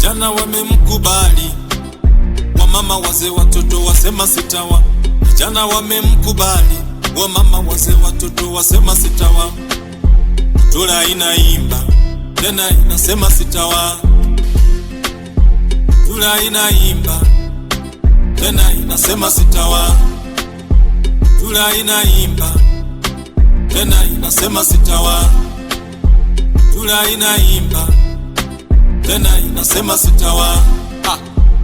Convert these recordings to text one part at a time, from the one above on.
Vijana wamemkubali, wamama, wazee, watoto wasema sitawa. Vijana wamemkubali, wamama, wazee, watoto wasema sitawa. Tula inaimba tena inasema sitawa. Tula inaimba tena inasema sitawa. Tula inaimba tena inasema sitawa. Tula inaimba tena inasema sitawa. Ah,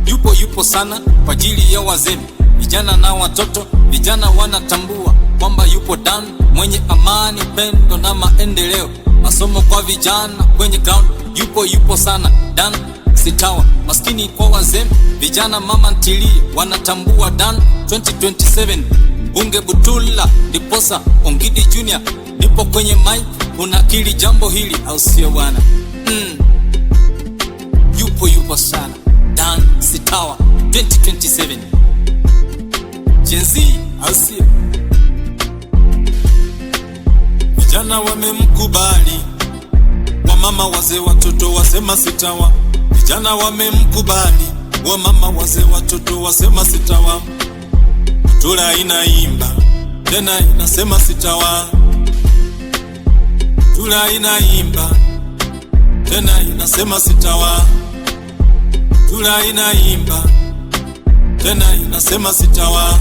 yupo yupo sana kwa ajili ya wazee, vijana na watoto. Vijana wanatambua kwamba yupo Dan mwenye amani, pendo na maendeleo, masomo kwa vijana kwenye ground. Yupo yupo sana Dan Sitawa, maskini kwa wazee, vijana, mama ntilie wanatambua Dan 2027 Bunge Butula, ndiposa Ongidi Junior nipo kwenye mic, unakili jambo hili, au sio bwana? Yupo yupo sana Dan Sitawa 2027 Gen Z, au sio? Vijana wamemkubali, wamama, wazee, watoto wasema sitawa. Vijana wamemkubali, wamama, wazee, watoto wasema sitawa. Tula inaimba tena inasema sitawa. Tula inaimba tena inasema sitawa. Tula inaimba tena inasema sitawa.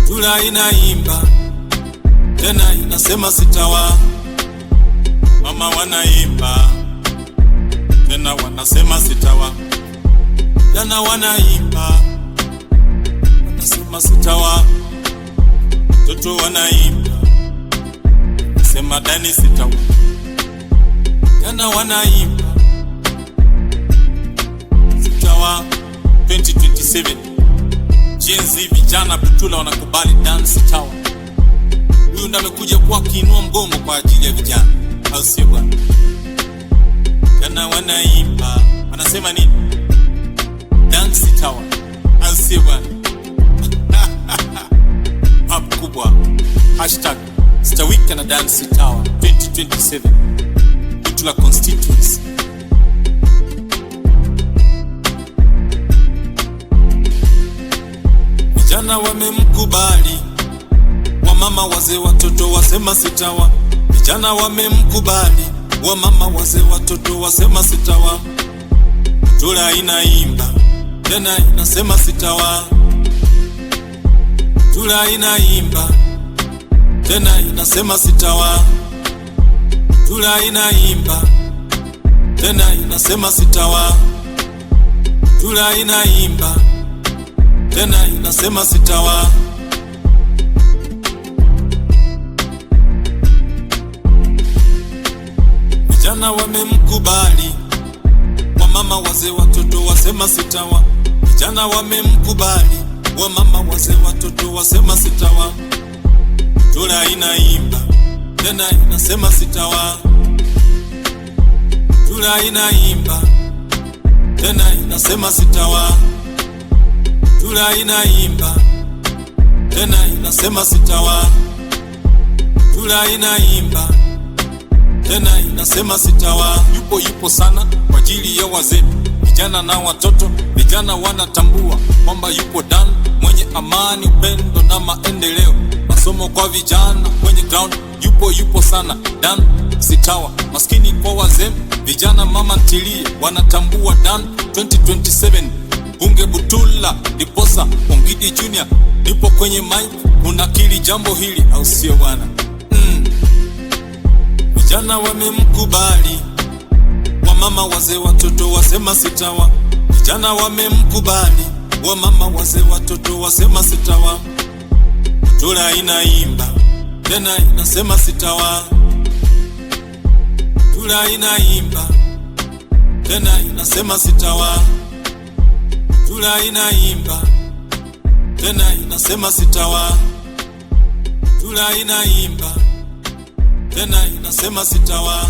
Tula inaimba tena inasema sitawa. Mama wanaimba tena wanasema sitawa. Jana wanaimba wanasema sitawa. Toto wanaimba sema Dani sitawa. Jana wanaimba Sitawa 2027 Gen Z, vijana Butula wanakubali Dan Sitawa. Huyu ndo amekuja kuwa kiinua mgongo kwa ajili ya vijana, au sio bwana? Jana wanaimba wanasema nini? Dan Sitawa, au sio bwana? Pap kubwa #Stawika na Dan Sitawa 2027 Butula constituency. Vijana wamemkubali, wamama, wazee, watoto wasema sitawa. Vijana wamemkubali, wamama, wazee, watoto wasema sitawa. Tula inaimba tena inasema sitawa. Tula inaimba tena inasema sitawa. Tula inaimba tena inasema sitawa. Tula inaimba tena inasema sitawa. Vijana wamemkubali, wamama, wazee, watoto wasema sitawa. Vijana wamemkubali, wamama, wazee, watoto wasema sitawa. Tula inaimba tena inasema sitawa. Tula inaimba tena inasema sitawa. Tula inaimba tena inasema sitawa. Tula inaimba tena inasema sitawa. Yupo yupo sana kwa ajili ya wazee, vijana na watoto. Vijana wanatambua kwamba yupo Dan mwenye amani, upendo na maendeleo, masomo kwa vijana kwenye ground. Yupo yupo sana Dan Sitawa, maskini kwa wazee, vijana, mama ntilie wanatambua Dan 2027 Bunge Butula, ndiposa Ongidi Junior nipo kwenye mic, unakili jambo hili, au sio bwana? Vijana wamemkubali, wamama, wazee, watoto wasema sitawa. Vijana wamemkubali, wamama, wazee, watoto wasema sitawa. Tula inaimba tena inasema sitawa. Tula inaimba tena inasema sitawa. Tula inaimba tena inasema sitawa. Tula inaimba tena inasema sitawa.